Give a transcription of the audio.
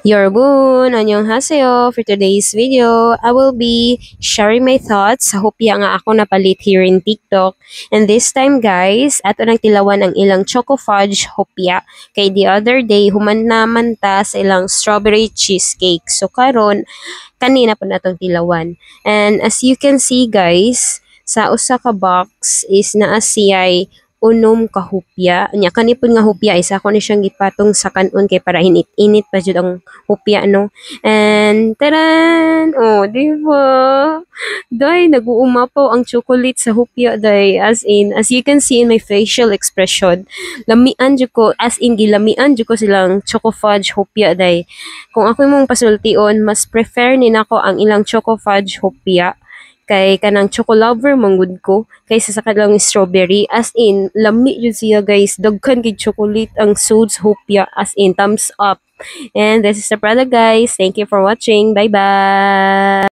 Yorobun, annyeonghaseyo. For today's video, I will be sharing my thoughts sa hopya nga ako napalit here in TikTok. And this time, guys, ato nang tilawan ang ilang Choco Fudge hopya. Kay the other day, human naman ta sa ilang strawberry cheesecake. So karon, kanina po natong tilawan. And as you can see, guys, sa usa ka box is naa siya'y unom ka hopya. Nya kani pud nga hopya isa ko ni siyang gipatong sa kanon kay para init-init pa jud ang hopya, no. And taran! Oh, di ba? Day, nag-uumapaw ang chocolate sa hopya, day. As in, as you can see in my facial expression, lamian jud ko, as in gilamian jud ko silang Choco Fudge hopya, day. Kung ako imong pasultion, mas prefer ni nako ang ilang Choco Fudge hopya kay kanang choco lover man gud ko kaysa sa kanang strawberry. As in, lami jud siya, guys. Daghan kay chocolate ang suds hopya. As in, thumbs up. And this is the product, guys. Thank you for watching. Bye bye.